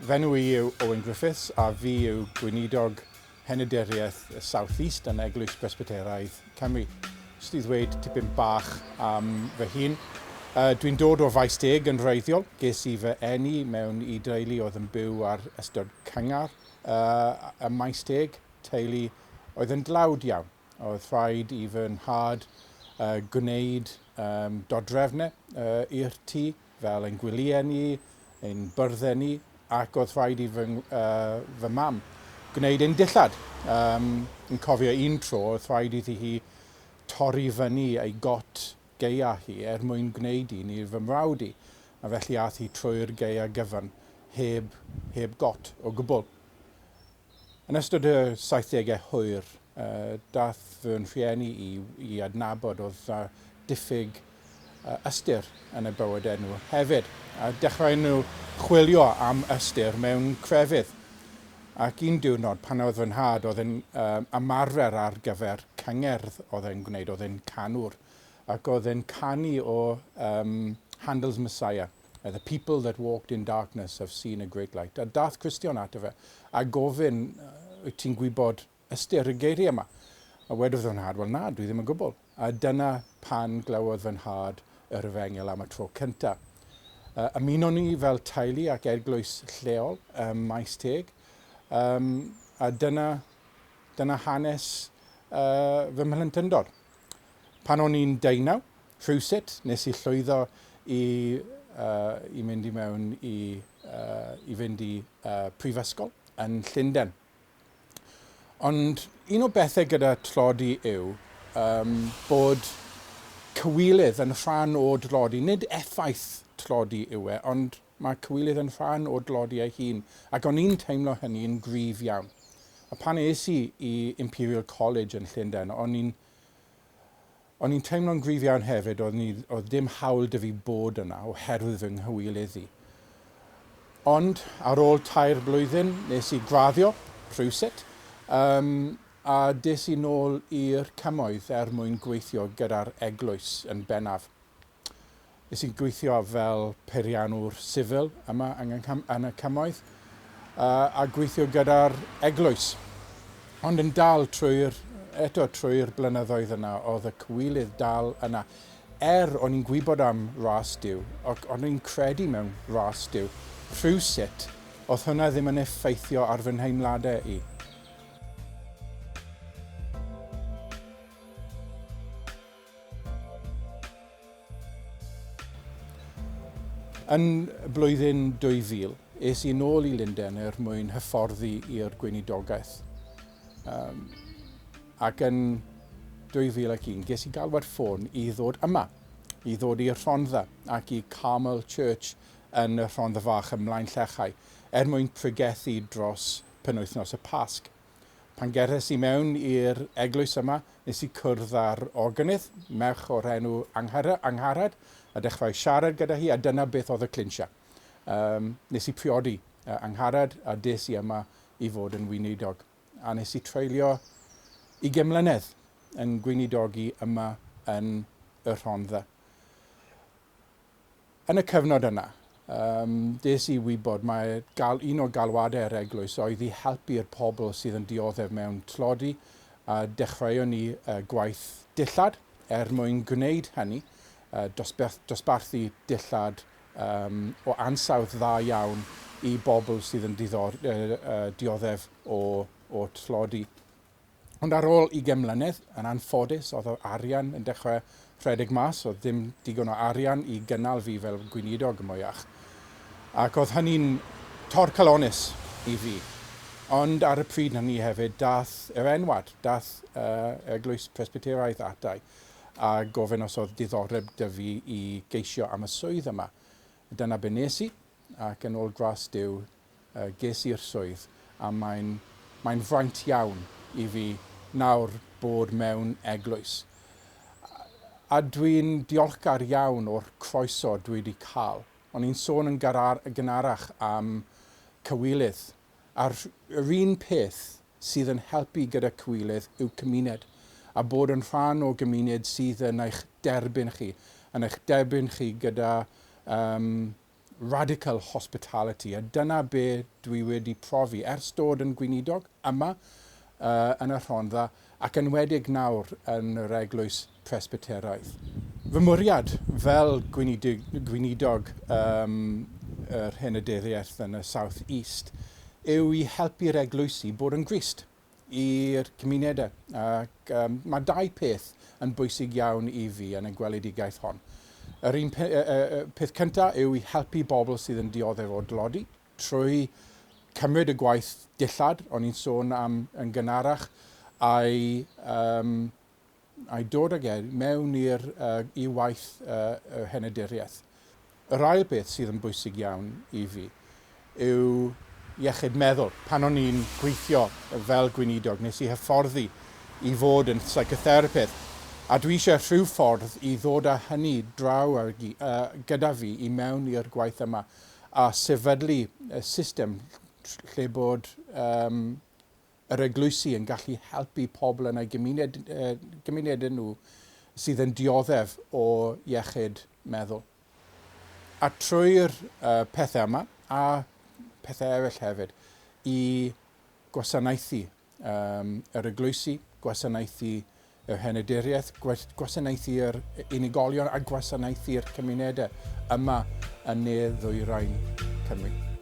F'enw i yw Owen Griffiths a fi yw Gweinidog Henaduriaeth y South East yn Eglwys Bresbyteraidd Cymru. Jyst i ddweud tipyn bach am fy hun. Uh, dwi'n dod o Faes Teg yn wreiddiol. Ges i fy eni mewn i deulu oedd yn byw ar ystod cyngar uh, y Maes Teg, teulu oedd yn dlawd iawn. Oedd rhaid i fy nhad uh, gwneud um, dodrefnau uh, i'r tŷ, fel ein gwyliau ni, ein byrddau ni, ac oedd rhaid i fy, uh, fy mam gwneud ein dillad. Um, yn cofio un tro, oedd rhaid iddi hi torri fyny ei got gaea hi er mwyn gwneud un i fy mrawd i, a felly ath hi trwy'r gaea gyfan heb, heb got o gwbl. Yn ystod y saithdegau hwyr, daeth fy rhieni i i adnabod oedd 'na diffyg ystyr yn eu bywydau nhw hefyd, a dechrau nhw chwilio am ystyr mewn crefydd. Ac un diwrnod, pan oedd fy nhad, oedd e'n ymarfer ar gyfer cyngerdd oedd e'n gwneud, oedd e'n canwr, ac oedd e'n canu o um, Handel's Messiah. The people that walked in darkness have seen a great light. A dath Cristion ato fe a gofyn, wyt ti'n gwybod ystyr y geiriau yma? A wedodd fy nhad, wel na, dwi ddim yn gwybod. A dyna pan glywodd fy nhad yr efengyl am y tro cyntaf. Uh, ymunon ni fel teulu ac eglwys lleol ym Maes Teg, um, a dyna, dyna hanes uh, fy mhlentyndod. Pan o'n i'n deunaw, rhywsut, nes i llwyddo i, uh, i mynd i mewn i, uh, i fynd i uh, prifysgol yn Llundain. Ond un o bethau gyda tlodi yw um, bod cywilydd yn rhan o dlodi. Nid effaith tlodi yw e, ond mae cywilydd yn rhan o dlodi ei hun. Ac o'n i'n teimlo hynny'n gryf iawn. A pan es i i Imperial College yn Llundain, o'n i'n O'n i'n teimlo'n gryf iawn hefyd, oedd, ni, oedd dim hawl 'da fi bod yna oherwydd fy nghywilydd i. Ond ar ôl tair blwyddyn nes i graddio, rhywsut, um, a des i nôl i'r cymoedd er mwyn gweithio gyda'r eglwys yn bennaf. Nes i'n gweithio fel peiriannwr sifil yma yng yn y Cymoedd a gweithio gyda'r eglwys. Ond yn dal trwy'r, eto trwy'r blynyddoedd yna, oedd y cywilydd dal yna. Er o'n i'n gwybod am ras Duw, ac o'n i'n credu mewn ras Duw, rhywsut, oedd hwnna ddim yn effeithio ar fy nheimladau i. Yn blwyddyn 2000, es i nôl i Lundain er mwyn hyfforddi i'r gweinidogaeth. Um, ac yn 2001, ges i galwad ffôn i ddod yma, i ddod i'r Rhondda ac i Carmel Church yn y Rhondda Fach ym Mlaen Llechau, er mwyn pregethu dros penwythnos y Pasg. Pan gerddais i mewn i'r eglwys yma, nes i cwrdd â'r organydd, merch o'r enw Angharad, a dechrau siarad gyda hi, a dyna beth oedd y clinsia. Um, nes i priodi Angharad, a des i yma i fod yn weinidog. A nes i treulio 20 mlynedd yn gweinidogi yma yn y Rhondda. Yn y cyfnod yna, um, des i wybod mae gal, un o galwadau'r eglwys oedd i helpu'r pobl sydd yn dioddef mewn tlodi, a dechreuon ni uh, gwaith dillad er mwyn gwneud hynny, uh, dosbarth, dosbarthu dillad um, o ansawdd dda iawn i bobl sydd yn diddor, uh, uh, dioddef o, o tlodi. Ond ar ôl ugain mlynedd, yn anffodus, oedd yr arian yn dechrau rhedeg mas, oedd dim digon o arian i gynnal fi fel gweinidog mwyach. Ac oedd hynny'n torcalonnus i fi. Ond ar y pryd hynny hefyd, dath yr enwad, dath uh, Eglwys Presbyteraidd atai a gofyn os oedd diddordeb 'da fi i geisio am y swydd yma. Dyna be nes i, ac yn ôl gras Duw, ges i'r swydd a mae'n mae'n fraint iawn i fi nawr bod mewn eglwys. A dwi'n diolchgar iawn o'r croeso dwi wedi cael. O'n i'n sôn yn gynharach am cywilydd, a'r yr un peth sydd yn helpu gyda cywilydd yw cymuned, a bod yn rhan o gymuned sydd yn eich derbyn chi, yn eich derbyn chi gyda um, Radical hospitality, a dyna be dwi wedi profi ers dod yn gweinidog yma yn y Rhondda ac enwedig nawr yn yr Eglwys Presbyteraidd. Fy mwriad fel gweinidog, gweinidog yr henaduriaeth yn y South East yw i helpu'r eglwysi bod yn Grist i'r cymunedau. Ac mae dau peth yn bwysig iawn i fi yn y gweledigaeth hon. Yr un peth cyntaf yw i helpu bobl sydd yn dioddef o dlodi trwy cymryd y gwaith dillad o'n i'n sôn am yn gynharach a'i, a'i dod ag e mewn i'r i waith y henaduriaeth. Yr ail beth sydd yn bwysig iawn i fi yw iechyd meddwl. Pan o'n i'n gweithio fel gweinidog, nes i hyfforddi i fod yn psychotherapydd. A dwi eisiau rhyw ffordd i ddod â hynny draw ar, gyda fi i mewn i'r gwaith yma a sefydlu y system lle bod yr eglwysi yn gallu helpu pobl yn eu gymuned, gymunedau nhw sydd yn dioddef o iechyd meddwl. A trwy'r pethau yma, a pethau eraill hefyd, i gwasanaethu yr eglwysi, gwasanaethu yr henaduriaeth, gwasanaethu'r unigolion a gwasanaethu'r cymunedau yma yn ne ddwyrain Cymru.